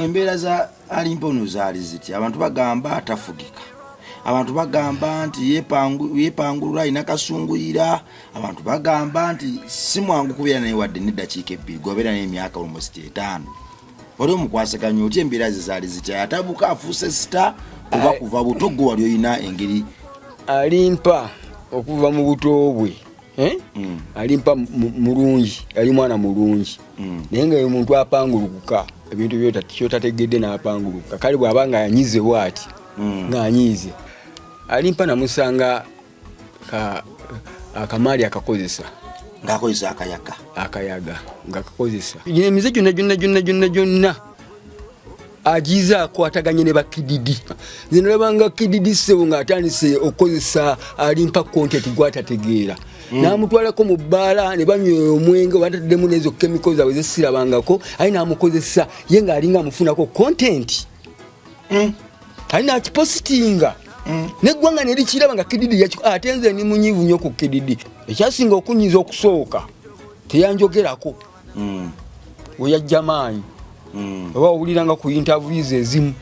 Embeera za Alimpa ono zaali ziti? Abantu bagamba atafugika, abantu bagamba nti yepangulula, alina kasunguyira, abantu bagamba nti si mwangu kubeera naye wadde neddakiika 2, gobeera naye emyaka almost 5. Wali omukwasaganya otya? Embeera ze zaali zitya? Atabuka, afuuse star, oba kuva buto gwe wali olina engeri? Alimpa okuva mu buto bwe, eh? Alimpa mulungi, ali mwana mulungi, naye nga omuntu apangulukuka ebintu kyotategedde n'apanguluka. Kale bw'aba nga yanyize bwati, ng'anyiize. Alimpa namusanga akamaali akakozesa. Ng'akozesa akayaga. Akayaga nga kakozesa. Gino emize gyonna gyonna gyonna gyonna gyonna agize akwataganye ne bakididi. Nze nalabanga Kididi ssebo ng'atandise okukozesa Alimpa content gwatategeera, n'amutwalako mu bbaala ne banywa omwenge oba taddemu n'ezo chemical zaabwe zesirabangako, aye n'amukozesa ye ng'alinga amufunako content, ali nakipositinga neggwanga nerikiraba nga Kididi ate nze ndi munyiivu nnyo ku Kididi. Ekyasinga okunyiiza, okusooka teyanjogerako weyajja maanyi, oba owuliranga ku interviews ezimu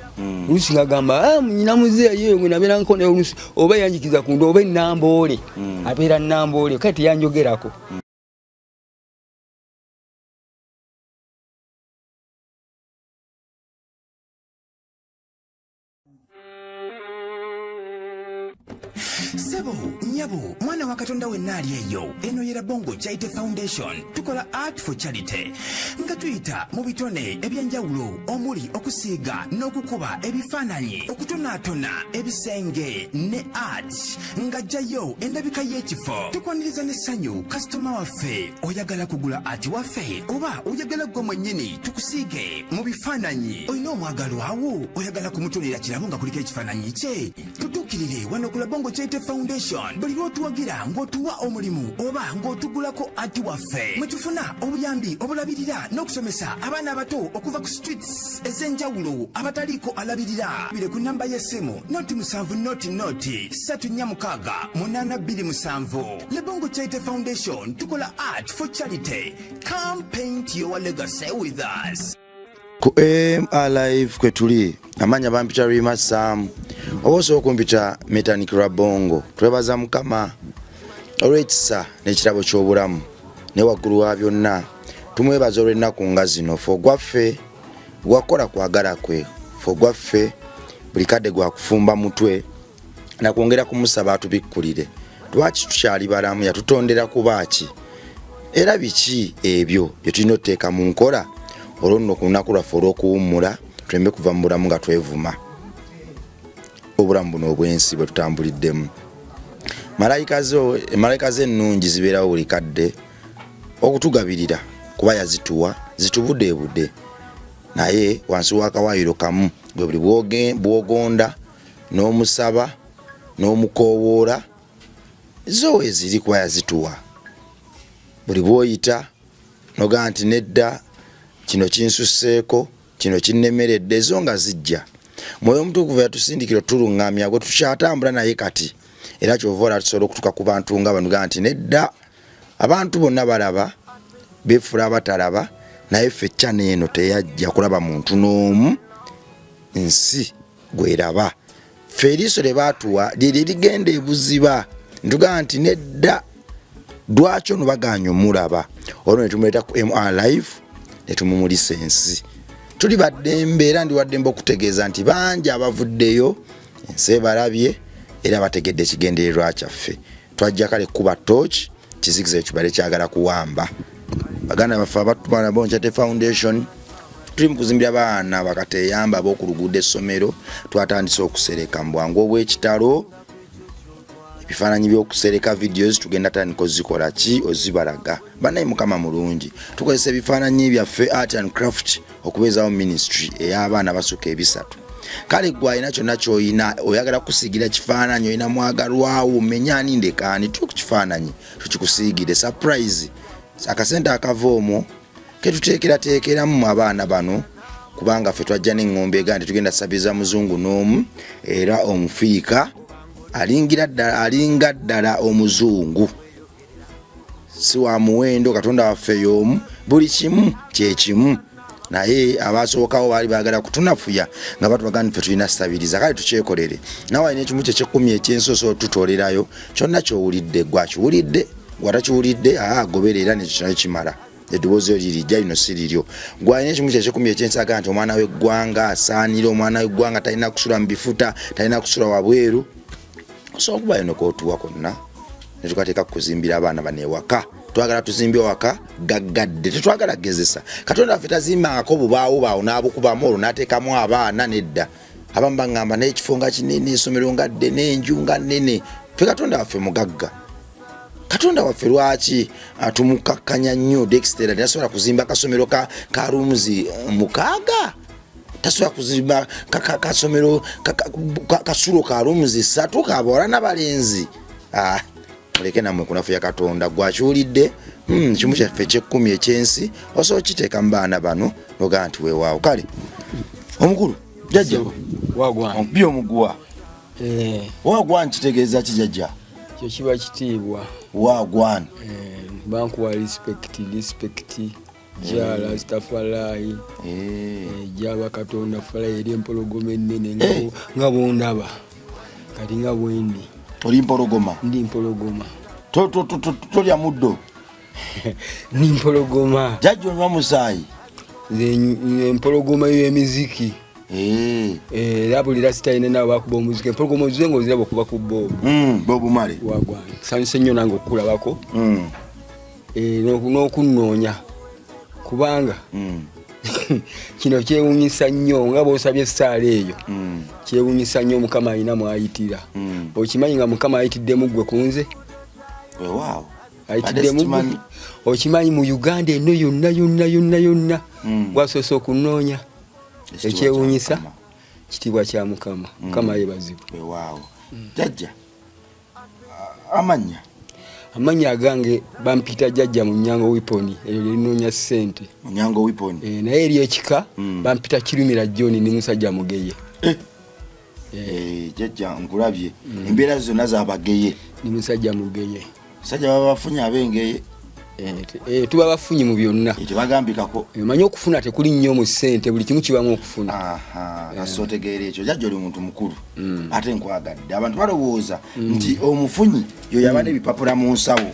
oluusi ngagamba, "Ah, nyina muzeeyi eyo gwe nabeerangako naye oluusi oba yanjikiza ku ndo oba enamboole abeera Namboole." Kale teyanjogerako. Sebo, nyabo, mwana wa Katonda wenna ali eyo, eno ye Rabongo Charity Foundation. Tukola art for charity nga tuyita mu bitone ebyenjawulo omuli okusiiga n'okukuba ebifaananyi, okutonaatona ebisenge ne art ng'ajjayo endabika y'ekifo. Tukwaniriza n'essanyu kasitoma waffe. Oyagala kugula art waffe oba oyagala ggwe mwennyini tukusiige mu bifaananyi? Olina omwagalwawo, oyagala kumutonera kirabo nga kuliko ekifaananyi kye? Tutuukirire wano ku Labongo Charity Foundation. Buli lw'otuwagira ng'otuwa omulimu oba ng'otugulako art waffe, mwe tufuna obuyambi obulabirira n'okusomesa abaana abato okuva ku streets ez'enjawulo abataliiko alabirira. Bire ku namba y'essimu 070 034 682 7. Labongo Charity Foundation, tukola art for charity. Come paint your legacy with us. Ku MR Live kwe tuli. Amanya bampita Rima Sam, oba osobola okumpita Metanik Rabongo. Twebaza Mukama olw'ekisa n'ekirabo ky'obulamu, naye waggulu wa byonna tumwebaza olw'ennaku nga zino. Fe ogwaffe gwakukola kwagala kwe, fe ogwaffe buli kadde gwakufumba mutwe nakwongera kumusaba atubikkulire lwaki tukyali balamu, yatutondera kuba ki, era biki ebyo bye tulina otuteeka mu nkola, olwo nno ku lunaku lwaffe olw'okuwummula tuleme kuva mu bulamu nga twevuma obulamu buno obw'ensi bwe tutambuliddemu. Malayika ze ennungi zibeerawo buli kadde okutugabirira kuba yazituwa zitubudeebude, naye wansi w'akawaayiro kamu gwe buli bw'ogonda n'omusaba n'omukoowoola, zo weeziri kuba yazituwa. Buli bw'oyita nogaa nti nedda, kino kinsusseeko, kino kinnemeredde, zo nga zijja. Mwoyo Omutukuvu yatusindikira otuluŋŋamya gwe tukyatambula naye kati, era kyova olaba tusobola okutuuka ku bantu nga bano gaa nti nedda, abantu bonna balaba beefula abatalaba, naye ffe channel eno teyajja kulaba muntu n'omu, nsi gweraba. Ffe eriiso lye baatuwa lyeryo erigenda ebuziba, ntugamba nti nedda, lwaki ono baganya omulaba? Olwo ne tumuleeta ku MR Live ne tumumulisa ensi. Tuli baddembe era ndi waddembe okutegeeza nti bangi abavuddeyo, ensi ebalabye era bategedde ekigendererwa kyaffe. Twajja kale kuba torch kizikiza ekibale kyagala kuwamba baganda baffe abatwala Bonchate Foundation. Tuli mu kuzimbira baana bakateyamba ab'oku luguudo essomero. Twatandise okusereka mu bwangu obw'ekitalo ebifaananyi by'okusereka, videos tugenda tandika ozikola ki ozibalaga. Bannaye, Mukama mulungi. Tukozesa ebifaananyi byaffe, art and craft, okubeezawo ministry ey'abaana basuka 300. Kale gwe alina kyonna ky'olina, oyagala kusiigira kifaananyi, olina mwagalwawo, menyani ndekaani tuli ku kifaananyi tukikusiigire surprise. Akasente akava omwo ketuteekerateekeramu abaana bano, kubanga ffe twajja n'eŋŋombe ega nti tugenda sabiza muzungu n'omu, era omufiika alingira ddala, alinga ddala omuzungu si wa muwendo. Katonda waffe y'omu, buli kimu kyekimu. Naye abasookawo baali baagala kutunafuya nga batubaga nti ffe tulina sabiriza, kale tukyekolere. Nawe alina ekimu kye kyekumi ekyensi osobola otutolerayo kyonna kyowulidde, gwe akiwulidde, gwe atakiwulidde, aa gobera era nekyo kinayo kimala. Eddoboozi eryo lirijja lino si liryo. Gwe alina ekimu kyekikumi ekyensi agamba nti omwana w'eggwanga asaanira, omwana w'eggwanga talina kusula mu bifuta, talina kusula wabweru, osobola okubayo nokotuwa konna netukateeka kukuzimbira abaana bano ewaka. Twagala tuzimbe waka gaggadde, tetwagala gezesa. Katonda waffe tazimbangako bubaawo baawo n'abukubamu olwo n'ateekamu abaana, nedda. Abamu baŋŋamba naye ekifo nga kinene, essomero nga ddene, enju nga nnene. Ffe Katonda waffe mugagga. Katonda waffe lwaki tumukakkanya nnyo? Dexter tasobola kuzimba kasomero ka rooms 6, tasobola kuzimba kasomero kasulo ka rooms 3 kabawala n'abalenzi. Muleke nammwe kunafuya Katonda. Gwakiwulidde, kimu kyaffe ekyekkumi ekyensi osobola okiteeka mu baana bano nogaa nti weewaawo. Kale omukulu jjajja omupya omuguwa wagwan kitegeeza ki jjajja? Kyo kiba kitiibwa. Wagwan bankuwa respect, respect jala stafalayi jaba Katonda falayi eri empologoma ennene nga bwondaba kati nga bwendi. Oli mpologoma? Ndi mpologoma. Tolya muddo? Ndi mpologoma. Jjajja onywa musaayi? Nze empologoma y'emiziki. Era buli rasita nabo bakuba omuziki, empologoma ozize nga oziraba okuba ku Bob. Bob Marley. Wagwange, nsanyuse nnyo nange okukulabako n'okunnoonya, kubanga kino kyewunyisa nnyo nga bwosabye essaala eyo. Kyewunyisa nnyo, Mukama alina mwayitira. Okimanyi nga Mukama ayitiddemu ggwe ku nze? Weewaawo. Ayitiddemu ggwe. Okimanyi mu Uganda eno yonna yonna yonna yonna gwasoose okunoonya? Ekyewunyisa, kitiibwa kya Mukama. Mukama yebazibwe. Weewaawo. Jjajja, amannya? Amannya agange bampita Jjajja Munyango Wiponi, eryo lerinoonya ssente. Munyango Wiponi. Naye eri ekika bampita Kirumira John, ni musajja Mugeye. Jjajja nkulabye, embeera zonna zabageye. Ni musajja Mugeye. Musajja baba bafunye ab'engeye. Tuba bafunyi mu byonna. Tebagambikako. Omanyi okufuna tekuli nnyo mu ssente, buli kimu kibamu okufuna. Kasita otegeera ekyo. Jjajja oli muntu mukulu ate nkwagadde. Abantu balowooza nti omufunyi yo yaba n'ebipapula mu nsawo.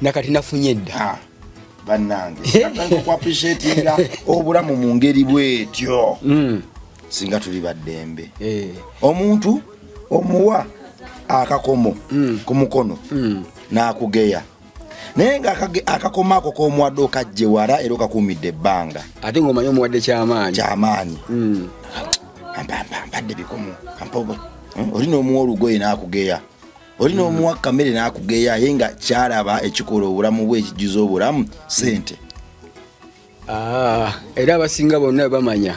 Nakati nafunye dda. Bannange, okuappreciatinga obulamu mu ngeri bwetyo, singa tuli baddembe. Omuntu omuwa akakomo ku mukono n'akugeya, naye nga akakomo ako k'omuwadde okajje wala era okakuumidde ebbanga. Ate ng'omanyi omuwadde kyamaanyi. Kyamaanyi. Mpadde bikomo, oli n'omuwa olugoye n'akugeya, oli n'omuwa kamere n'akugeya, aye nga kyalaba ekikola obulamu bwe ekijjuza obulamu sente. Era abasinga bonna bamanya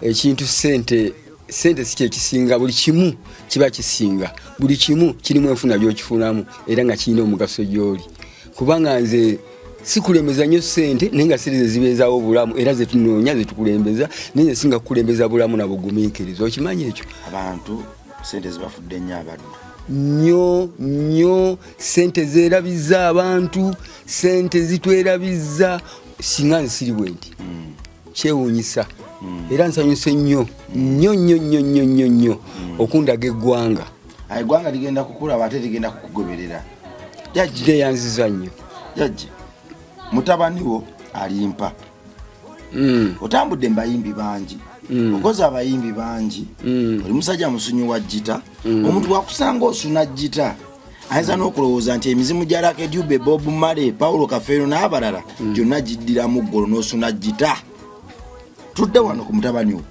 ekintu sente. Sente si kyekisinga, buli kimu kiba kisinga, buli kimu kirimu enfuna gyokifunamu era nga kirina omugaso gyoli. Kubanga nze sikulembeza nnyo sente, naye nga sente zezibeezawo obulamu era zetunoonya zetukulembeza, naye nze singa kukulembeza bulamu na bugumiikiriza. Okimanyi ekyo? Abantu sente zibafudde nnyo abaddu. Nnyo nnyo. Sente zeerabiza abantu, sente zitwerabiza. Singa nsiri bwe nti kyewuunyisa. Era nsanyuse nnyo nnyo nnyo nnyo nnyo nnyo nnyo okundaga eggwanga. Eggwanga ligenda kukulaba ate ligenda kukugoberera. Gyeyanziza nnyo. Jjajja, mutabani wo alimpa. Otambudde mu bayimbi bangi, okoze abayimbi bangi, oli musajja musunyi wa gita. Omuntu bwakusanga osuna gita ayinza n'okulowooza nti emizimu gya Lucky Dube, Bob Marley, Paulo Kafeero n'abalala gyonna giddiramu ggolo n'osuna gita. Tudde wano ku mutabani wo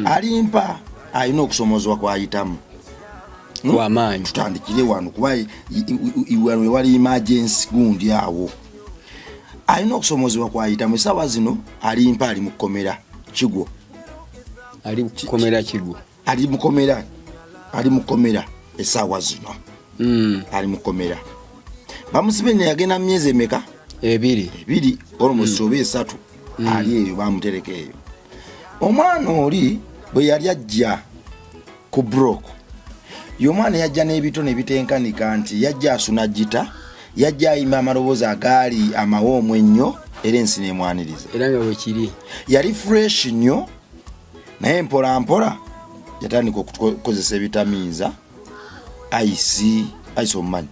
alimpa, alina okusomoozebwa kwayitamu Kwamaanyi. Tutandikire wano kuba wano wewali emergency gundi awo. Alina okusomoozebwa kwayitamu essaawa zino. Alimpa ali mu kkomera Kigwo. Ali kukomera Kigwo. Ali mukomera, ali mukomera essaawa zino. Ali mukomera, bamusibye neyagenda myezi emeka? 2. 2 almost oba 3. Ali eyo, bamutereka eyo. Omwana oli bwe yali ajja ku brok, ye omwana yajja n'ebitone bitenkanika nti yajja asuna gita, yajja ayimba amaloboozi agaali amawoomu ennyo. Era ensi nemwaniriza. Era nga bwekiri. Yali fresh nnyo, naye mpola mpola yatandika okukozesa ebitamiiza, ice. Ice omumanyi?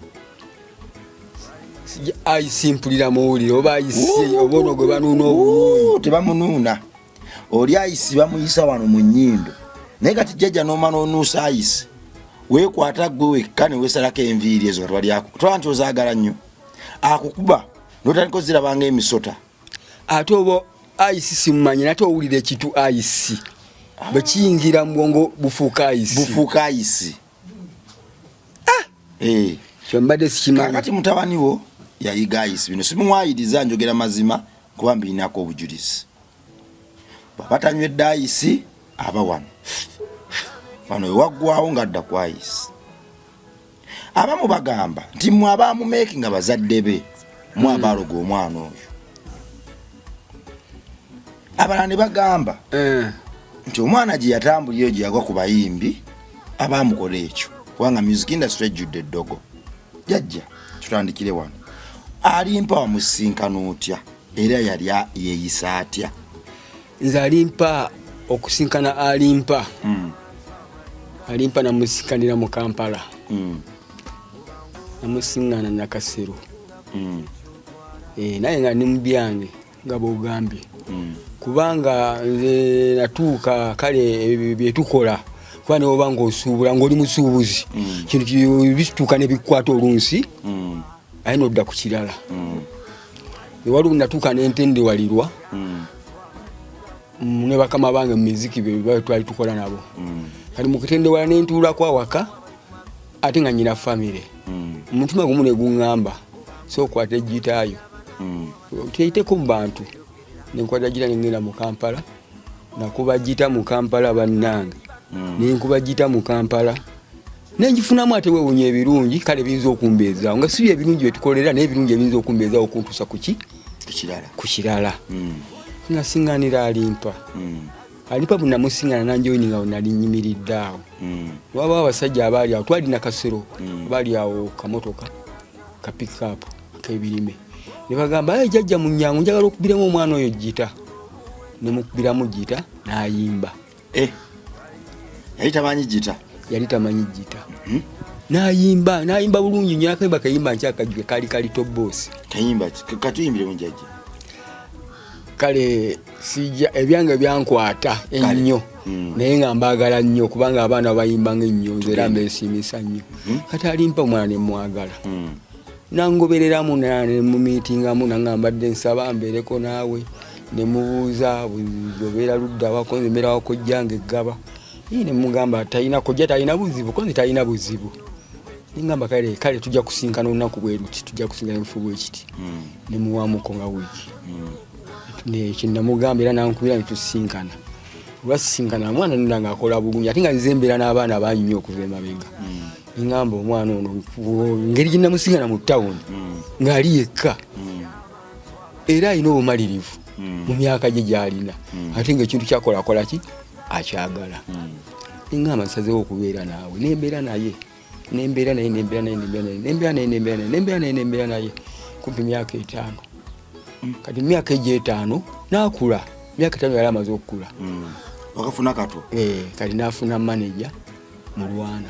Ice mpulira muwulire, oba ice oba ono gwe banuuna obulungi. Tebamunuuna, oli ice bamuyisa wano mu nnyindo. Naye kati jjajja n'oma n'onuusa ice, weekwata gwe wekka ne weesalako enviiri ezo. Kati twala nti ozaagala nnyo, akukuba n'otandika ozirabanga emisota. Ate oba ice simumanyi, nate owulira ekintu ice bwe kiyingira mu bwongo bufuuka ice. Bufuuka ice. Eh. Kyembadde sikimanyi. Kakati mutabani wo yayiga ice. Bino simuwayiriza, njogera mazima kuba mbirinako obujulizi. Bwaba tanywedde ice, aba wano wano wewaggwawo ng'adda ku ice. Abamu bagamba nti mwe abamumeeki nga bazadde be mwe abaaloga omwana oyo. Abalala ne bagamba nti omwana gye yatambulira, gye yagwa ku bayimbi abamukola ekyo, kubanga music industry ejjudde eddogo. Jajja, tutandikire wano. Alimpa wamusinkana otya, era yali yeeyisa atya? Nze Alimpa, okusinkana Alimpa, Alimpa namusinkanira mu Kampala. Namusiŋŋana Nakasero. Eh, naye nga ndi mu byange nga bwogambye, kubanga nze natuuka kale ebyo byetukola, kuba newoba ngaosuubula, ngaoli musuubuzi, kintu bituuka nebikwata olunsi, aye nodda ku kirala. Waliwo natuuka nentendewalirwa ne bakama bange mu miziki be twali tukola nabo. Kati mukutendewala nentuulako awaka, ate nga nyina famire, omutima gumu neguŋŋamba, so okwata egitaayo teyiteko mu bantu. Nenkwata gita nengenda mu Kampala, nakuba gita mu Kampala bannange. Nenkuba gita mu Kampala nengifunamu, ate wewunya ebirungi kale biyinza okumbeezaawo, nga si byebirungi byetukolera, naye ebirungi ebiyinza okumbeezaawo okuntuusa kuki? Kukirala. Ku kirala. Nasiŋŋanira Alimpa. Alimpa bwe namusiŋŋana, nanjoyininga we nali nyimiridde awo. Wabawo abasajja abaali awo, twali Nakasero, baali awo kamotoka ka pickup ak'ebirime, ne bagamba, "Aye jjajja munyangu, njagala okubiramu omwana oyo gita." Nemukubiramu gita n'ayimba. Eh, yali tamanyi gita? Yali tamanyi gita. N'ayimba, n'ayimba bulungi nnyo. Akayimba kayimba nkyakajjuke, kaali kalito boosi. Kayimba ki? Katuyimbiremu, jjajja. Kale sijja, ebyange byankwata ennyo, naye nga mbaagala nnyo kubanga abaana bayimbanga ennyo, nze era mbeesiimisa nnyo. Kati Alimpa omwana nemwagala, nangobereramu, nemumiitingamu, nanga mbadde nsaba mbeereko naawe. Nemubuuza, "Obeera ludda wako?" "Nze mbeera wakojjange eggaba." Ye nemugamba, "Talina kojja, talina buzibu, ko nze talina buzibu." Nengamba, "Kale kale, tujja kusinkana olunaku bwe luti, tujja kusinkana enfu bwe kiti." Nemuwamuko nga wiiki kyenamugamba, era nankubira netusinkana. Olwasisinkana omwana nona nga akola bulungi, ate nga nze mbeera n'abaana bangi nnyo okuva emabega. Neŋŋamba omwana ono, ngeri gye namusinkana mu tawuni ng'ali yekka, era alina obumalirivu mu myaka gye gy'alina, ate ngaekintu kyakola akola ki akyagala. Neŋŋamba nsazeewo okubeera naawe, nembeera naye, nembeera naye, nembeera naye, nembeera naye, nembeera naye, nembeera naye, nembeera naye, nembeera naye kumpi myaka 5. Kati mu myaka egyo 5 nakula, myaka 5 yali amaze okukula. Wakafuna kato. Eh, kati nafuna manager mulwana.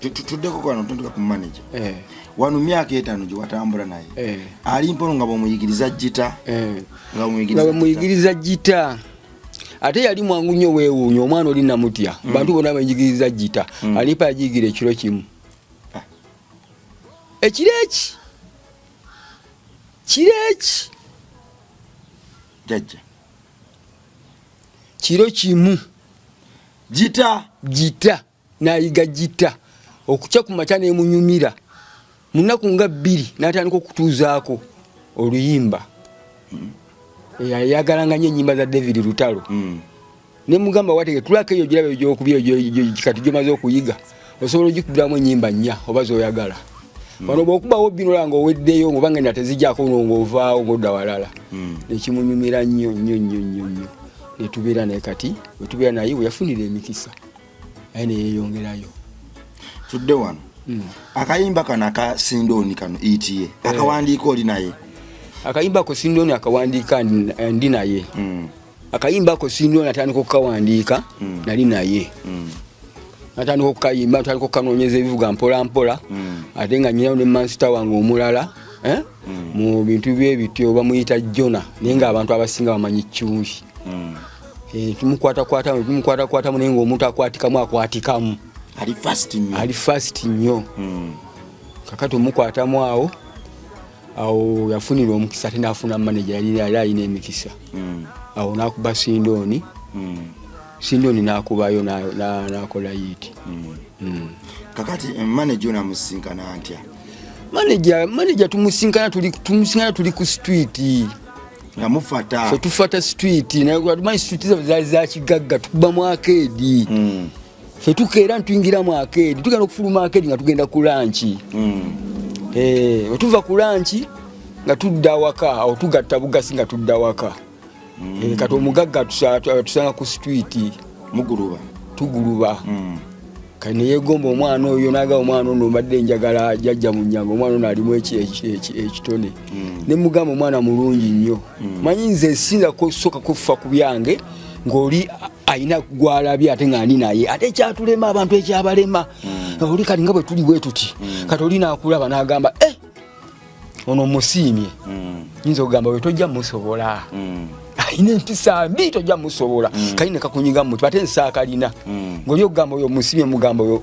Tuddeko kwano, tuntuka ku manager. Eh. Wano myaka 5 gye watambula naye, Eh. ali mpono nga bwomuyigiriza gita, nga nga bwomuyigiriza. Bwemuyigiriza gita, ate yali mwangu nnyo, weewuunya omwana oli namutya. Bantu bonna benjigiriza gita, Alimpa yagiyigira ekiro kimu. Ah. Ekiro eki, kiro eki. Jajja. Kiro kimu. Gita? Gita nayiga gita, okukya ku makya nemunyumira. Mu nnaku nga 2 n'atandika okutuuzaako oluyimba. Yayagalanga nnyo ennyimba za David Lutalo. Nemugamba, "Watege tulako eyo giraba gyokubya, kati gyomaze okuyiga osobola ogikubiramu ennyimba nnya oba zoyagala. Wano bwokubawo bino olaba nga oweddeyo, oba ngenda tezijjako ngaovaawo ngaodda walala." Nekimunyumira nnyo nnyo nnyo nnyo nnyo, netubeera naye. Kati wetubeera naye weyafunira emikisa, aye neyeyongerayo. Tudde wano. Akayimba kano aka Sindooni kano eta, akawandiika oli naye? Akayimba ako Sindoni akawandiika ndi naye. Akayimba ako Sindoni atandika okukawandiika nali naye. Natandika okukayimba, natandika okukanoonyeza ebivuga mpola mpola. Ate nga nyinayo ne mansita wange omulala, eh? Mu bintu byebityo bamuyita Jona, naye nga abantu abasinga bamanyi Chumvi. Tumukwatakwatamu, tumukwatakwatamu, naye ng'omuntu akwatikamu akwatikamu. Ali fast nnyo. Ali fast nnyo. Kakati omukwatamu awo, awo yafunira omukisa, ate n'afuna manager, yali alina emikisa. Awo n'akuba Sindoni. Sindoni n'akubayo n'akola hit. Kakati manager ono amusinkana ntya? Manager tumusinkana tuli ku street. Nga mufata. Ffe tufata street, naye tumanyi street zaffe zaali za kigagga, tukuba mu arcade. Ffe tukeera ntuyingira mu arcade, tugenda okufuluma arcade nga tugenda ku lunch. Bwe tuva ku lunch nga tudda waka, awo tugatta bugasi nga tudda waka. Kati omugagga atusanga ku street. Muguluba. Tuguluba. Kati neyegomba omwana oyo, naga omwana ono mbadde njagala jjajja munyanga, omwana ono alimu ekitone. Ne mugamba omwana mulungi nnyo. Manyi nze sinza kusooka kufa ku byange ng'oli alina gwalabye ate nga ndi naye, ate ekyatulema abantu ekyabalema. Oli kati nga bwe tuli bwe tuti, kati oli n'akulaba n'agamba, ono musiimye. Nyinza okugamba bwe tojja musobola. Alina empisa mbi, tojja musobola. Kali ne kakunyiga mu mutwe, ate nsaakalina. Ng'oli okugamba oyo musiimye, mugamba oyo,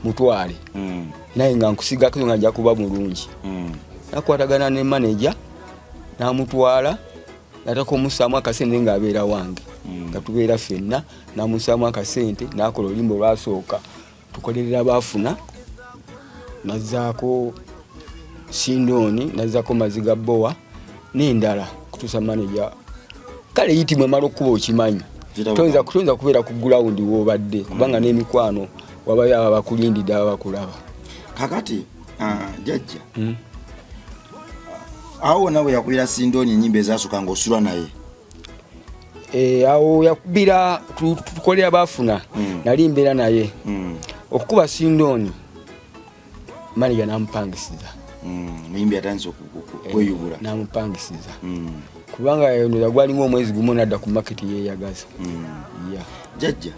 mutwale. Naye nga nkusigako nga nja kuba mulungi. Nakwatagana ne manager, n'amutwala, nataka omussaamu akasente ng'abeera wange. Nga tubeera ffenna, n'amussaamu akasente, n'akola oluyimba olwasooka. Tukolerera baafuna, nazzaako Sindoni, nazzaako Maziga Bowa n'endala kutuusa manager. Kale yiti mwemala okukuba okimanyi. Toyinza kubeera ku ground w'obadde, kubanga n'emikwano wabayo aba bakulindidde, aba bakulaba. Kakati, jjajja, awo wonna bwe yakubira Sindoni ennyimba ezasooka ng'osulwa naye? Awo yakubira tukolera baafuna, nali mbeera naye. Okukuba Sindoni, manager n'amupangisiza. Muyimbi atandise okweyubula. N'amupangisiza. Kubanga ndoza gwalimu omwezi gumu n'adda ku market yeeyagaza. Jjajja,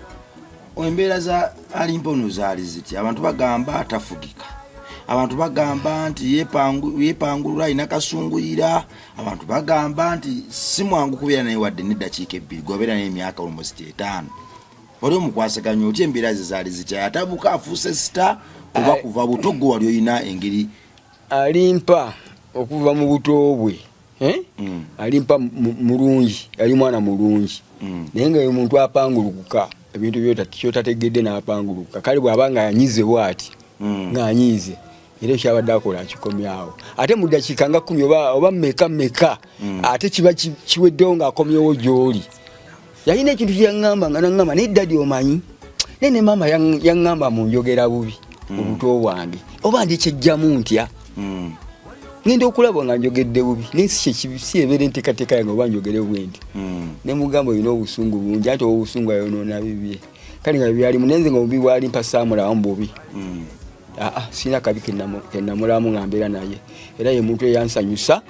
embeera za Alimpa ono zaali zitya? Abantu bagamba atafugika, abantu bagamba nti yeepangulula, alina kasunguyira, abantu bagamba nti si mwangu kubeera naye wadde n'eddakiika 2, gwabeera naye emyaka almost 5. Wali omukwasaganya otya? Embeera ze zaali zitya? Atabuka afuuse star oba kuva buto gwe wali olina engeri? Alimpa okuva mu buto bwe, eh? Alimpa mulungi, yali mwana mulungi. Naye nga ye muntu apangulukuka ebintu kyotategedde n'apangulukuka. Kale bw'aba nga yanyize bw'ati, ng'anyiize, era ekyabadde akola akikomyawo, ate mu ddakiika nga 10 oba mmeka mmeka, ate kiba kiweddewo ng'akomyewo gy'oli. Yalina ekintu kye yaŋŋamba, nga naŋŋamba, naye daddy omanyi, naye ne maama yaŋŋamba mu njogera bubi mu buto bwange, oba ndi kyejjamu ntya? Ngenda okulaba nga njogedde bubi, naye si kyekibi, si ebeera enteekateeka yange oba njogere bwe nti. Ne mugamba olina obusungu bungi, anti obusungu ayonoona bibye. Kale nga byalimu, naye nze nga obubi bwali mpa saamulamu bubi. Aa, sirina kabi ke namulamu nga mbeera naye, era ye muntu eyansanyusa.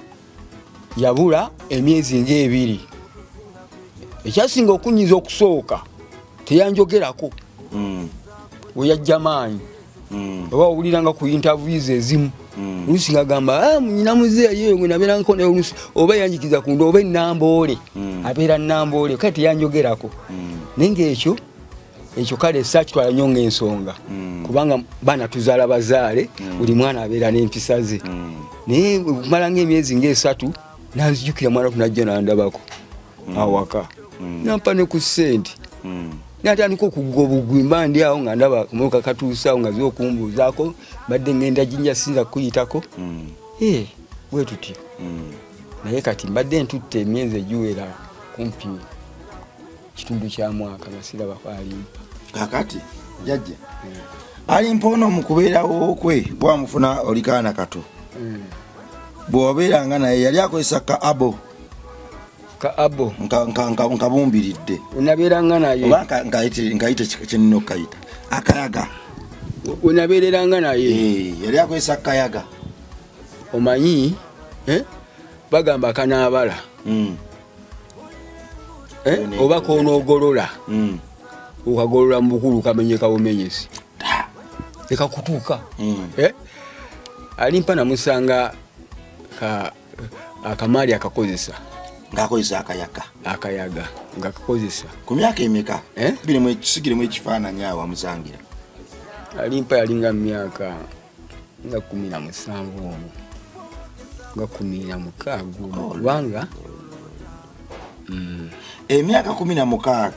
Yabula emyezi ng'ebiri, ekyasinga okunyiza okusooka teyanjogerako. We yajja maanyi, oba owuliranga ku interviews ezimu, oluusi ngagamba, "Ah, nyina muzeeyi eyo gwe nabeerangako naye," oluusi oba yanjikiza ku ndo oba enamboole, abeera Namboole. Kale teyanjogerako, naye ngaekyo ekyo kale saakitwala nnyo ng'ensonga, kubanga baana tuzaala bazaale, buli mwana abeera n'empisa ze. Naye okumala ng'emyezi ng'esatu nanzijukira, mwana tunajja nandabako awaka, nampa ne ku ssente, natandika okugwa obugwi. Mba ndi awo nga ndaba akamotoka katuusaawo nga zi okumbuuzaako, mbadde ngenda Jinja, sinza kukuyitako. Bwe tutyo. Naye kati mbadde ntutte emyezi egiwera kumpi kitundu kya mwaka nga sirabako Alimpa. Kakati jjajja, Alimpa ono mu kubeerawo kwe bwamufuna oli kaana kato, bw'obeeranga naye yali akozesa ka abo? Ka abo. Nkabumbiridde. Wenabeeranga naye. Oba nkayite kyenina okukayita akayaga. Wenabeereranga naye. Yali akozesa kayaga. Omanyi, eh? Bagamba akanaabala oba konoogolola, okagolola mu bukulu kamenyeka bumenyesi ekakutuuka. Alimpa namusanga akamaali akakozesa. Ng'akozesa akayaga. Akayaga nga kakozesa. Ku myaka emeka? Eh? Sigiremu ekifaananyi awo amusangira. Alimpa yalinga mu myaka nga 17 omwo, nga 16 omwo, kubanga Emyaka 16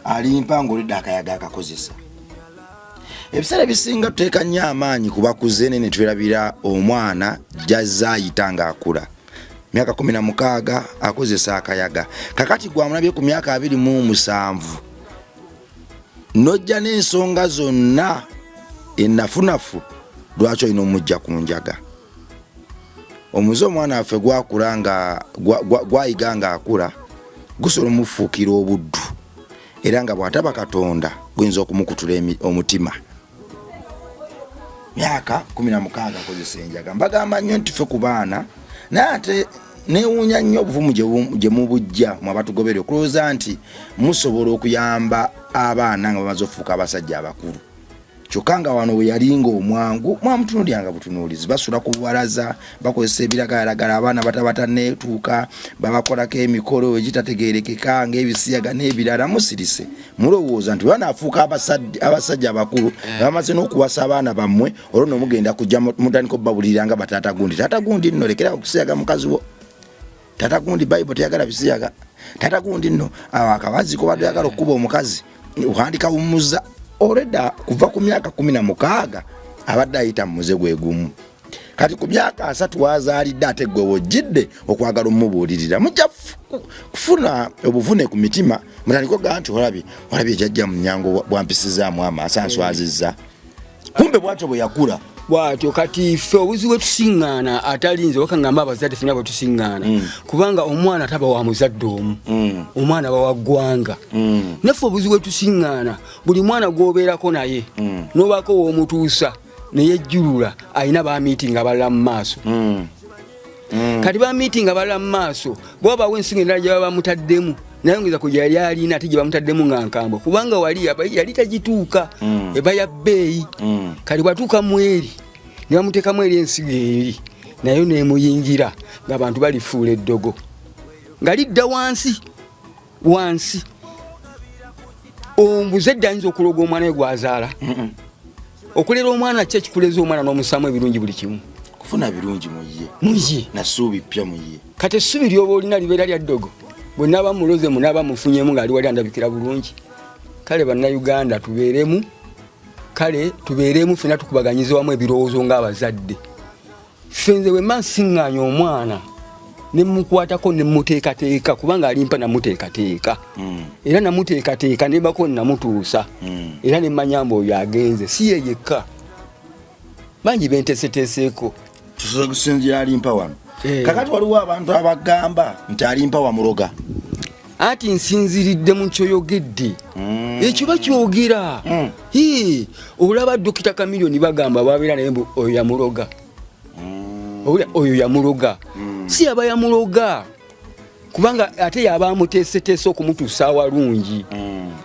alimpa ng'olidde akayaga akakozesa. Ebiseera ebisinga tuteeka nnyo amaanyi ku bakuze, naye ne twerabira omwana gy'azze ayita ng'akula. Myaka 16 akozesa akayaga. Kakati gwamulabye ku myaka 27 n'ojja n'ensonga zonna ennafunafu, lwaki olina omujja ku njaga? Omuze omwana waffe gwakula nga gwayiga ng'akula gusobola omufuukira obuddu, era nga bw'ataba Katonda guyinza okumukutula omutima. Myaka 16 akozesa enjaga. Mbagamba nnyo nti ffe ku baana, naye ate newuunya nnyo obuvumu gye mubujja mwe abatugobere okulowooza nti musobola okuyamba abaana nga bamaze okufuuka abasajja abakulu, kyokka nga wano we yali nga omwangu mwamutunulyanga butunuulizi. Basula ku bubalaza, bakozesa ebiragalalagala, abaana batabatanneetuuka babakolako emikolo egitategeerekeka ng'ebisiyaga n'ebirala. Musirise mulowooza nti banaafuuka abasajja abakulu nga bamaze n'okuwasa abaana bammwe, olwo no mugenda kujja mutandika obabulirira nga bataata gundi, taata gundi nno lekera okusiyaga mukazi wo, taata gundi Bayibuli teyagala bisiyaga, taata gundi nno awo akabazi kobadde oyagala okukuba omukazi ohandika wummuza. Olwedda kuva ku myaka 16 abadde ayita mu muze gwe gumu, kati ku myaka 30 wazaalidde ate gwe wojjidde okwagala omubuulirira, mujja kufuna obuvune ku mitima, mutandike ogaa nti olabye, olabye jajja Munyango bwampisizaamu amaaso, answazizza. Kumbe bwatyo bwe yakula. Bwatyo. Kati ffe obuzibu bwe tusiŋŋaana, atalinze wakangamba abazadde fena bwe tusiŋŋaana, kubanga omwana taba wa muzadde omu, omwana bawa ggwanga. Naffe obuzibu bwe tusiŋŋaana, buli mwana gw'obeerako naye n'obaako w'omutuusa neyejjulula, alina bamiitinga abalala mu maaso. Kati bamiitinga abalala mu maaso bwabawo ensinga endala gye baba bamutaddemu, nayongeza ku gyeyali alina, ate gye bamutaddemu nga nkambwe, kubanga wali yali tagituuka, eba ya bbeeyi. Kati bwatuuka mu eri ne bamuteekamu eri ensigo eri, nayo nemuyingira ng'abantu balifuula eddogo nga lidda wansi wansi. Omuzadde ayinza okuloga omwana we gwazaala? Okulera omwana ki ekikuleza omwana n'omusaamu ebirungi buli kimu? Kufuna birungi mu ye. Muye. Nasuubi ppya mu ye. Kati essubi lyoba olina libeera lya ddogo. Bwe naaba muloze, munaaba mufunyemu ng'ali wali andabikira bulungi. Kale Bannayuganda tubeeremu, kale tubeeremu ffenna, tukubaganyize wamu ebirowoozo ng'abazadde. Ffe nze bwe mba nsiŋŋaanya omwana ne mukwatako ne muteekateeka, kubanga alimpa namuteekateeka, era namuteekateeka ne mbako namutuusa, era ne mmanya mbu oyo agenze si ye yekka, bangi benteeseteeseeko. Tusobola kusinzira alimpa wano. Kakati waliwo abantu abagamba nti alimpa wamuloga. Anti nsinziridde mu kyoyogedde, ekyo bakyogera. Hii, olaba Dokita Kamiliyoni bagamba babeera naye mbu oyo yamuloga. Owulira, oyo yamuloga, si yaba yamuloga, kubanga ate yaba amuteeseteese okumutuusa awalungi.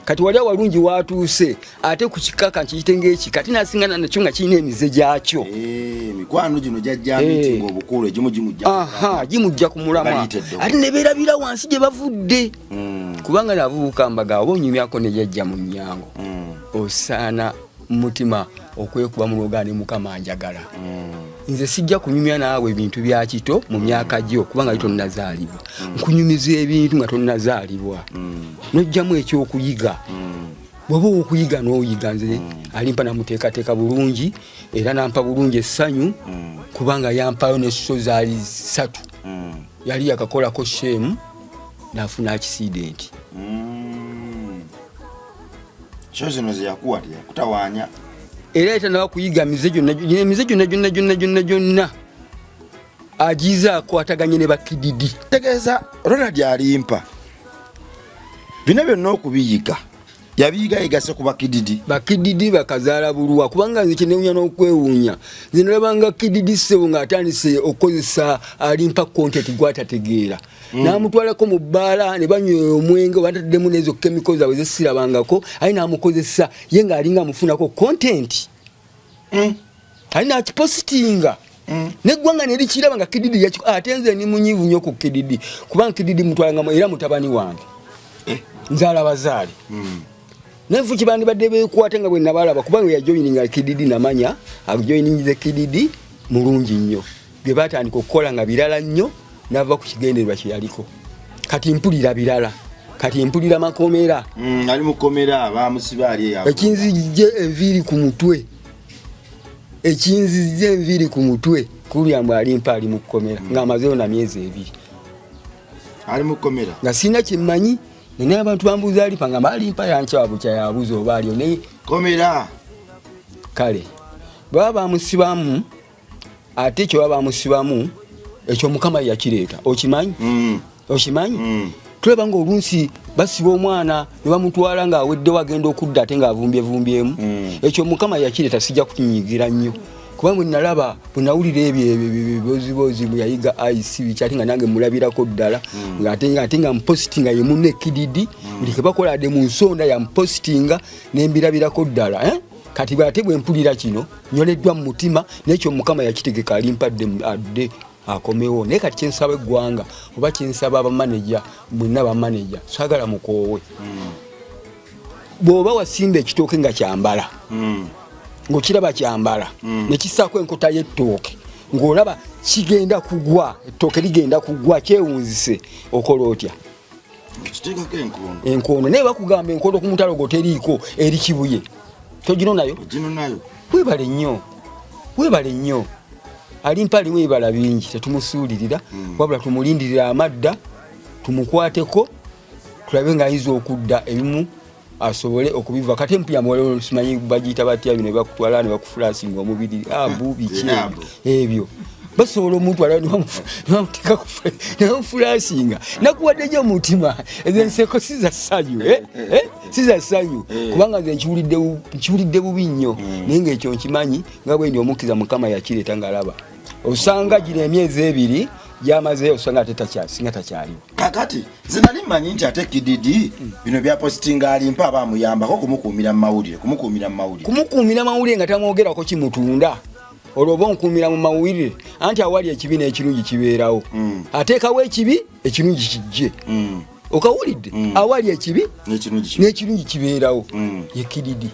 Kati wali awalungi watuuse ate ku kikaka nkiyite ng'ekika, ate nasingana nakyo nga kirina emize gyakyo. Emikwano gino gyajja miitinga obukulu, egimu gimujja Aha, gimujja ku mulamwa. Baliita eddogo. Ate ne beerabira wansi gye bavudde, kubanga navubuka mbaga oba onyumyako ne jajja mu nnyango, osaana mutima okwekuba muloga ne Mukama njagala. Nze sijja kunyumya naawe ebintu bya kito mu myaka gyo, kubanga li tonnazaalibwa. Nkunyumiza ebintu nga tonnazaalibwa, nojjamu ekyokuyiga. Bw'oba owokuyiga n'oyiga. Nze alimpa namuteekateeka bulungi, era nampa bulungi essanyu, kubanga yampayo nesso zaali 3. Yali yakakolako sheemu nafuna accident. Kyo zino zeyakuwa teyakutawaanya? Era yatanaba kuyiga mize gyonna, emize gyonna gyonna gyonna gyonna gyonna agize akwataganye ne bakididi. Tegeeza Ronald alimpa bino byonna okubiyiga. Yabiyiga yegase ku bakididi. Bakididi bakazaala bulwa, kubanga nze kyenewunya n'okwewuunya, nze nalabanga Kididi ssebo ng'atandise okukozesa alimpa content gwatategeera. N'amutwalako mu bbaala ne banywa omwenge, bataddemu n'ezo chemical zaabwe zesirabangako, aye n'amukozesa ye ng'alinga amufunako content. Ali nakipositinga neggwanga nerikiraba nga Kididi yaki. Ate nze ndi munyiivu nnyo ku Kididi, kubanga Kididi mutwalangamu era mutabani wange. Nzaala bazaale. Naye nfu kibandibadde beekwate nga bwe nabalaba, kubanga yajoyininga Kididi, namanya ajoyiningize Kididi mulungi nnyo. Bye batandika okukola nga birala nnyo, nava ku kigendererwa kye yaliko. Kati mpulira birala, kati mpulira makomera. Ali mukomera, bamusiba ali eyo. Ekinzijje enviiri ku mutwe, ekinzijje enviiri ku mutwe kulya mbu alimpa ali mu kkomera ng'amazeeyo na myezi 2. Ali mukomera. Nga sirina kyemmanyi, naye abantu bambuuza alimpa, nga alimpa yankyawa bukya yabuza oba aliyo naye komera. Kale baba bamusibamu, ate ekyo baba bamusibamu ekyo Mukama yakireeta, okimanyi? Okimanyi? Tulaba nga olunsi basiba omwana ne bamutwala ng'aweddewo, agenda okudda ate ng'avumbyevumbyemu. Ekyo Mukama yakireeta, sijja kukinyigira nnyo, kubanga bwe nalaba, bwe nawulira ebyo ebibozibozi bwe yayiga ice biki, ate nga nange mulabirako ddala, ng'ate nga mpositinga ye munne Kididi, buli ke bakola ade mu nsonda yampositinga nembirabirako ddala, eh? Kati ate bwe mpulira kino nyoleddwa mu mutima, n'ekyo Mukama yakitegeka, alimpadde adde akomewo. Naye kati kyensaba eggwanga oba kyensaba abamaneja mwenna, bamaneja saagala mukoowe. Bw'oba wasimba ekitooke nga kyambala, ng'okiraba kyambala, nekisaako enkota y'ettooke, ng'olaba kigenda kugwa, ettooke ligenda kugwa, kyewunzise, okola otya? Kiteekako enkondo. Enkondo, naye bakugamba enkondo ku mutalo gwo teriiko, eri Kibuye, togino nayo? Gino nayo. Webale nnyo, webale nnyo. Alimpa alimu ebibala bingi, tetumusuulirira, wabula tumulindirira amadda tumukwateko, tulabe ng'ayinza okudda ebimu asobole okubiva. Kati empuya muwala simanyi bagiyita batya, bino bakutwala ne bakufulasinga omubiri, abu biki ebyo, basobola omutwala nebamufulasinga. Nakuwadde nyo omutima, ezo enseko si za ssanyu, eh? Eh? Si za ssanyu, kubanga nze nkiwulidde bubi nnyo. Naye ngaekyo nkimanyi nga bwe ndi omukkiriza, Mukama yakireeta ng'alaba. Osanga gino emyezi 2 gyamazeyo, osanga ate singa takyaliwo. Kakati nze nali mmanyi nti ate Kididi bino byapositinga alimpa aba amuyambako kumukuumira mu mawulire, kumukuumira mu mawulire. Kumukuumira mawulire nga tamwogerako kimutunda, olwo oba onkuumira mu mawulire. Anti awali ekibi n'ekirungi kibeerawo. Ateekawo ekibi, ekirungi kijje. Okawulidde? Awali ekibi n'ekirungi kibeerawo. Ye Kididi,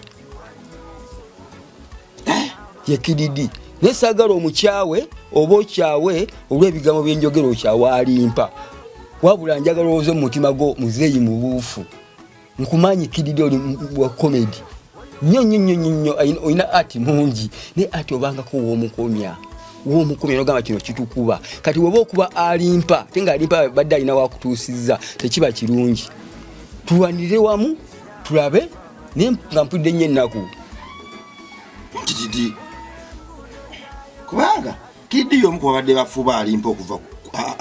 ye Kididi. Naye saagala omukyawe oba okyawe olw'ebigambo byenjogera, okyawe alimpa, wabula njagala olowooze mu mutima gwo muzeeyi mubuufu. Nkumanyi Kididi, oli wa comedy nnyo nnyo nnyo nnyo nnyo, olina ati mungi, naye ati obangako w'omukomya, w'omukomya nogamba kino kitukuba. Kati woba okuba alimpa, ate nga alimpa badde alina wakutuusizza, tekiba kirungi. Tulwanirire wamu tulabe, naye nga mpulidde nnyo ennaku. Kididi, kubanga Kididi y'omu ku babadde bafuba alimpa okuva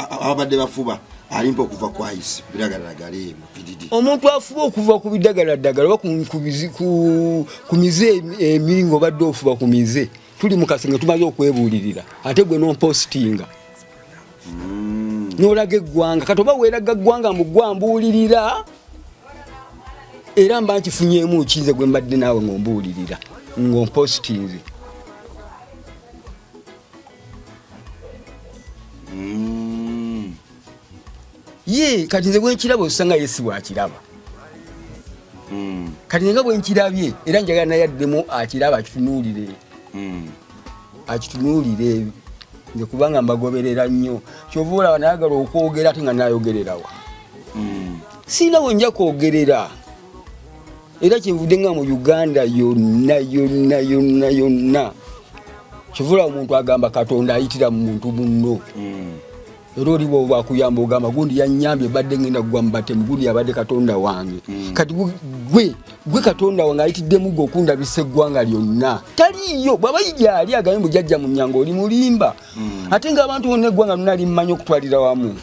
ababadde bafuba alimpa okuva ku ice biragalalagala ebyo, Kididi. Omuntu afuba okuva ku bidagaladdagala oba ku mize emibi, ng'obadde ofuba ku mize, tuli mu kasenge tumaze okwebuulirira, ate gwe nompositinga n'olaga eggwanga. Kati oba weeraga ggwanga mbu gwambuulirira, era mba nkifunyeemu ki nze gwe mbadde naawe ng'ombuulirira ng'ompositinze? Ye kati nze bwenkiraba, osanga ye si bwakiraba. Kati nga bwenkirabye, era njagala naye addemu akiraba, akitunuulire, akitunuulire. Nze kubanga mbagoberera nnyo, kyova olaba nayagala okwogera, ate nga nayogererawa? Siina we nja kwogerera, era kyenvudde nga mu Uganda yonna yonna yonna yonna. Kyova olaba omuntu agamba Katonda ayitira mu muntu munno, era oli bwoba akuyamba ogamba gundi yanyambye, badde ngenda kugwa mu batemu, gundi yabadde Katonda wange. Kati gwe Katonda wange ayitiddemu gwe okundabisa eggwanga lyonna, taliiyo. Bwaba gyali agambe mbu jajja Munyanga oli mulimba, ate ng'abantu bonna eggwanga lyonna limmanyi okutwalira wamu,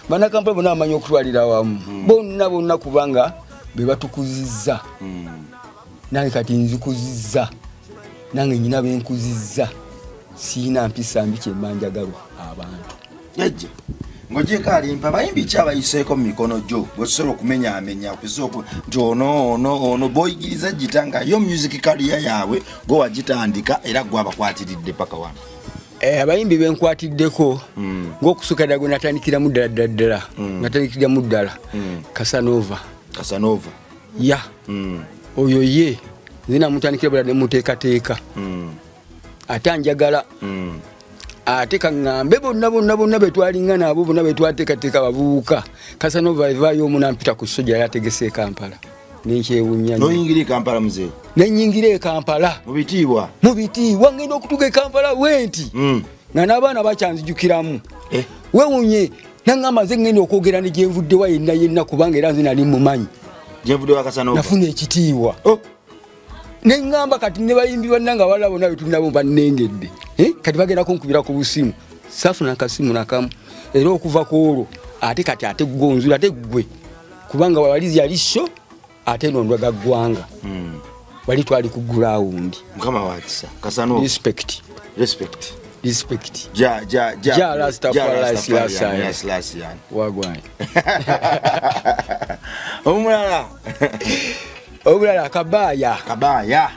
bannakampala bonna bamanyi okutwalira wamu, bonna bonna, kubanga Be batukuzizza. Nange kati nzikuzizza, nange nyina benkuzizza, siina mpisa mbi, kyemba njagalwa abantu. Jajja, ng'ogyeko alimpa, bayimbi ki abayiseeko mu mikono gyo bwetusobola okumenyaamenya okuza nti ono ono ono boyigiriza gita nga yo music career yaabwe gwe wagitandika era gwe abakwatiridde paka wano? Abayimbi benkwatiddeko, ng'okusooka ddala gwe natandikiramu ddala ddala ddala, natandikiramu ddala Kasanova. Kasanova. Ya, oyo ye nze namutandikira ddala nemuteekateeka, ate anjagala. Ate kaŋŋambe bonna bonna bonna betwalinga nabo, bonna betwateekateeka abavubuka, Kasanova evaayo omu nampita ku sojja yali ategese e Kampala, nenkyewunya nnyo. Noyingira e Kampala, muzeeyi? Nenyingira e Kampala. Mu bitiibwa? Mu bitiibwa. Ngenda okutuuka e Kampala bwenti nga n'abaana bakyanzijukiramu. Wewunye, naŋŋamba nze ngenda okwogera ne gyenvuddewa yenna yenna, kubanga era nze nali mumanyi. Gyenvudde wa Kasanova. Nafuna ekitiibwa. Oh. Neŋŋamba kati ne bayimbi bannange abalala bonna betulinabo bannengedde. Kati bagenda kunkubira ku busimu, saafuna kasimu nakamu. Era okuva ku olwo ate kati ate gwe onzula, ate gwe, kubanga walizi yali show, ate nondwaga ggwanga. Wali twali ku ground. Mukama wakisa, Kasanova. Respect. Respect. Respect. Ja ja ja. Ja Rastafari. Rastafari. Yes. Yes, yani. Wagwan. Omulala? Omulala Kabaya. Kabaya.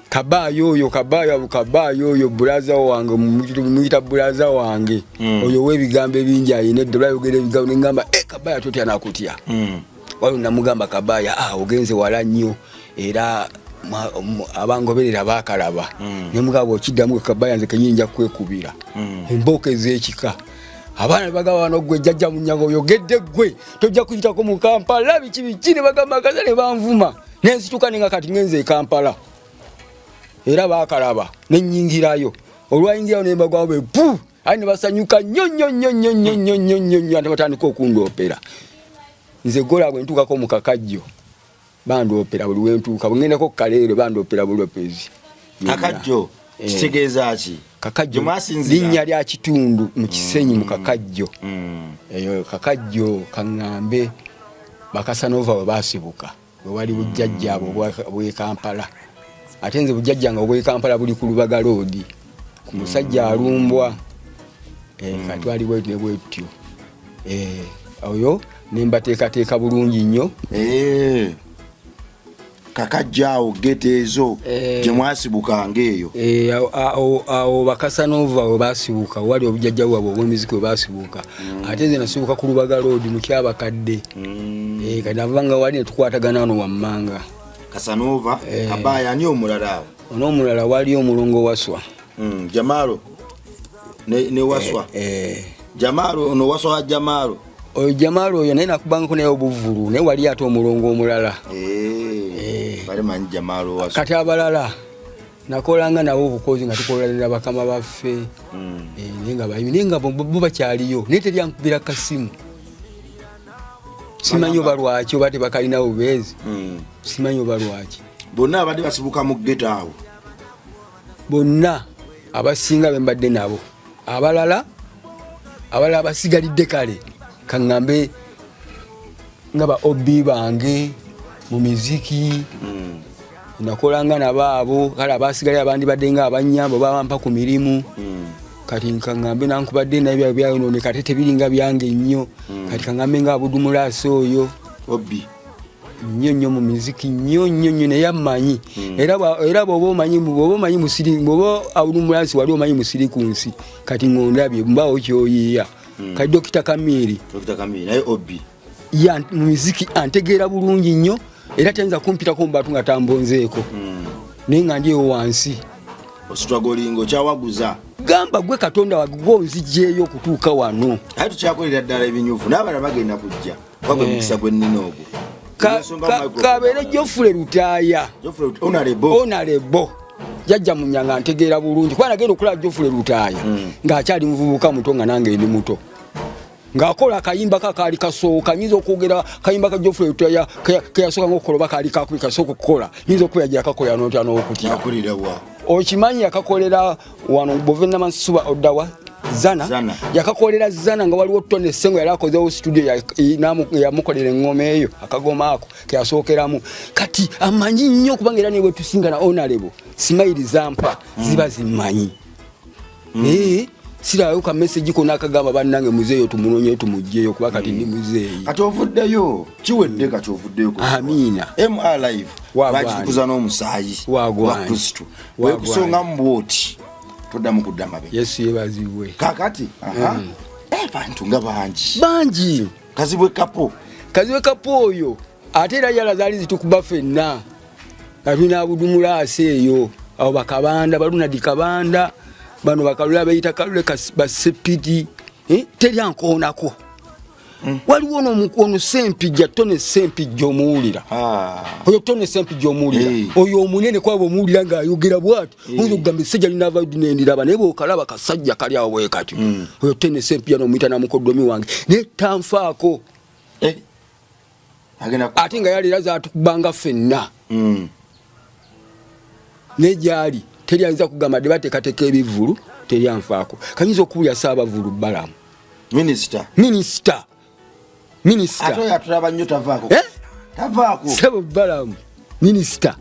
Kabaya oyo, Kabaya, Kabaya oyo brother wange, muyita brother wange. Oyo w'ebigambo ebingi, ayina eddala, ayogera ebigambo neŋŋamba, Kabaya totya nakutya. Waliwo namugamba, Kabaya, ah, ogenze wala nnyo, era abangoberera bakalaba. Nemugamba, okiddamu Kabaya, nze kenyini nja kukwekubira embooko ez'ekika. Abaana nebagamba, bano gwe jjajja Munyaga oyogedde, gwe tojja kuyitako mu Kampala, biki biki, ne bagamba kaza ne banvuma, nensituka nenga kati ngenze e Kampala, era bakalaba nenyingirayo. Olwayingirayo nembagwawo be pu, aye ne basanyuka nnyo nnyo nnyo nnyo nnyo nnyo nnyo nnyo nnyo, ate batandika okundoopera nze gola bwe ntuukako mu Kakajjo bandoopera, buli wentuuka bwe ngendako ku Kaleerwe bandoopera bulopezi. Kakajjo? Eh. Kitegeeza ki? Kakajjo Gye mwasinzira? Linnya lya kitundu mu Kisenyi, mu Kakajjo. Eyo Kakajjo kaŋŋambe Bakasanova we basibuka, we wali bujjajjaabwe bw'e Kampala. Ate nze bujjajja nga obw'e Kampala buli ku Lubaga Road, ku musajja alumbwa. Kati ali bwetu ne bwetutyo. Oyo ne mbateekateeka bulungi nnyo. Kakajjo awo, ghetto ezo gye mwasibukanga eyo? Awo Bakasanova we basibuka, wali obujjajja bwabwe obw'emiziki we basibuka. Ate nze nasibuka ku Lubaga Road mu Kyabakadde. Kati navanga wali ne tukwatagana wano wammanga. Kasanova. Kabaya, ani omulala awo? Onoomulala wali omulongo Waswa. Jamalo ne Waswa. Jamalo ono Waswa wa Jamalo? Oyo Jamalo oyo naye nakubangako naye obuvulu, naye wali ate omulongo omulala. Bali manyi Jamalo Waswa. Kati abalala nakolanga nabo obukozi nga tukolanira bakama baffe. Naye nga bayimi, naye nga bo bakyaliyo, naye teryankubira kasimu, simanyi oba lwaki, oba tebakalina bubeezi. Simanyi oba lwaki. Bonna abadde basibuka mu ghetto awo? Bonna abasinga bembadde nabo. Abalala basigalidde, kale kaŋŋambe nga ba obi bange mu miziki nakolanga nabo abo. Kale abasigalira abandi badde nga abanyamba oba bampa ku mirimu. Kati kaŋŋambe nankubadde naye byabwe byayononeka, ate tebiringa byange nnyo. Kati kaŋŋambe nga Abudumulaasi oyo. Obi. Nnyo nnyo mu miziki, nnyo nnyo nnyo, naye ammanyi. Era bw'oba omanyi musiri, bw'oba Abudumulaasi wali omanyi musiri ku nsi, kati ng'ondabye mbaawo kyoyiiya. Kati Dokita Kamiiri. Dr. Kamiri naye obi. Ya, mu miziki antegeera bulungi nnyo, era tayinza kumpitako mu bantu nga tambonzeeko, naye nga ndi ewo wansi. Ostrugglinga, okyawaguza. Gamba gwe Katonda wange gwonzigyeyo okutuuka wano. Aye tukyakolera ddala ebinyuvu n'abalala bagenda kujja wagwe mukisa gwe nnina ogwo. Kabeere Jofule Lutaaya. Honorable. Honorable jajja Munyanga ntegeera bulungi, kuba nagenda okulaba Jofule Lutaaya ng'akyali muvubuka muto, nga nange ndi muto, ng'akola akayimba ka kaali kasooka. Nyinza okwogera kayimba ka Jofule Lutaaya keyasooka ngaokukola, oba kaali kakubi kasooka okukola, nyinza okuba yagira kakolera notya n'okutya. Yakulira wa? Okimanyi yakakolera wano, bwova Namansuba oddawa? Zana, Zana. Yakakolera Zana nga waliwo Tone Sengo yali akozewo studio, yamukolera eŋŋoma eyo, akagoma ako keyasookeramu. Kati amanyi nnyo, kubanga era newe tusingana honorable simayiri zampa ziba zimmanyi. Naye sirayo ka message kona akagamba, "Bannange, muzeeyo tumunonye tumugjeyo," kuba kati ndi muzeeyi. Kati ovuddeyo, kiwedde, kati ovuddeyo. Amiina. Mr Live. Wagwana. Bakitukuza n'omusaayi Wagwana. wa Kristo. Wagwana. Wekusongamu bwoti, toddamu kudda mabega. Yesu yebazibwe. Kakati aha. Bantu nga bangi. Bangi. Kazibwe Kapo. Kazibwe Kapo oyo ate era yala zaali zitukuba ffenna nga tulina Abudumulaasi eyo, abo bakabanda, balunadi kabanda, bano bakalule beyita kalule basepiti. Eh, teri ankoonako. Waliwo ono Sempijja, Tone Sempijja, omuwulira? Ah. Oyo Tone Sempijja omuwulira? Oyo omunene kwabo, omuwulira ng'ayogera bwati, oyinza okugamba essajja linava nendiraba, naye bwokalaba kasajja kali awo bwe katyo. Oyo Tone Sempijja nomuyita namukoddomi wange, naye tanfaako. Agenda Ate nga yali era zatukubanga ffenna. Naye gyali teri ayinza kugamba dde bateekateeka ebivvulu, teri anfaako. Kanyinza okubulya Saabavulu Balamu. Minisita. Minisita, minisita. Ate oyo atulaba nnyo, tavaako. Eh? Tavaako. Sebo Balamu minisita.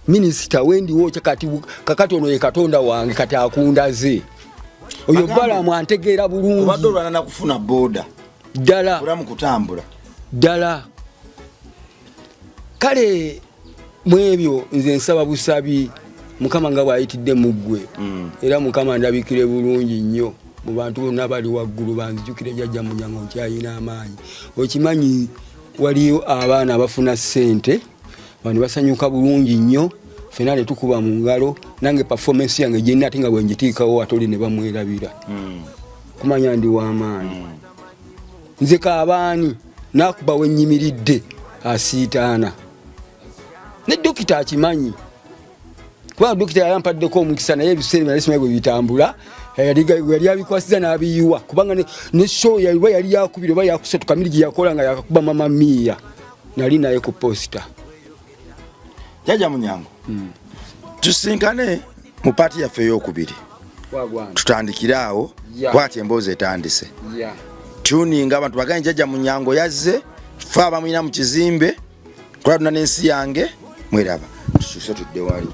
Minisita wendiwo kati, kakati ono ye Katonda wange, kati akundaze oyo. Balamu antegeera Obadde bulungi. olwana nakufuna booda. Ddala. Bulamu kutambula. Ddala. Kale mwebyo nze nsaba busabi Mukama nga bw'ayitidde mu ggwe. Era Mukama ndabikire bulungi nnyo mu bantu bonna bali waggulu, banzijukire Jjajja Munyango nkyayina amaanyi. Okimanyi waliyo abaana abafuna ssente, bano basanyuka bulungi nnyo, fena ne tukuba mu ngalo. Nange performance yange gyenna, ate nga bwe ngitiikawo ate oli ne bamwerabira. Kumanya ndi w'amaanyi. Nze kaabaani nakuba wenyimiridde asiitaana, ne dokita akimanyi, kubanga dokita yali ampaddeko omukisa, naye ebiseera nali simanyi bwe bitambula. Yali abikwasiza n'abiyiwa, kubanga ne show yaliba yali yakubira oba yakusatu kamiri gye yakola nga yakakuba Mama Miya, nali naye ku poster. Jjajja Munyango, tusinkane mu part yaffe eyokubiri, tutandikire awo. Kwati emboozi etandise tuninga abantu baganye Jjajja Munyango yazze, fe abamwina mu kizimbe kulatuna n'ensi yange mweraba. Tukyuse tudde wali.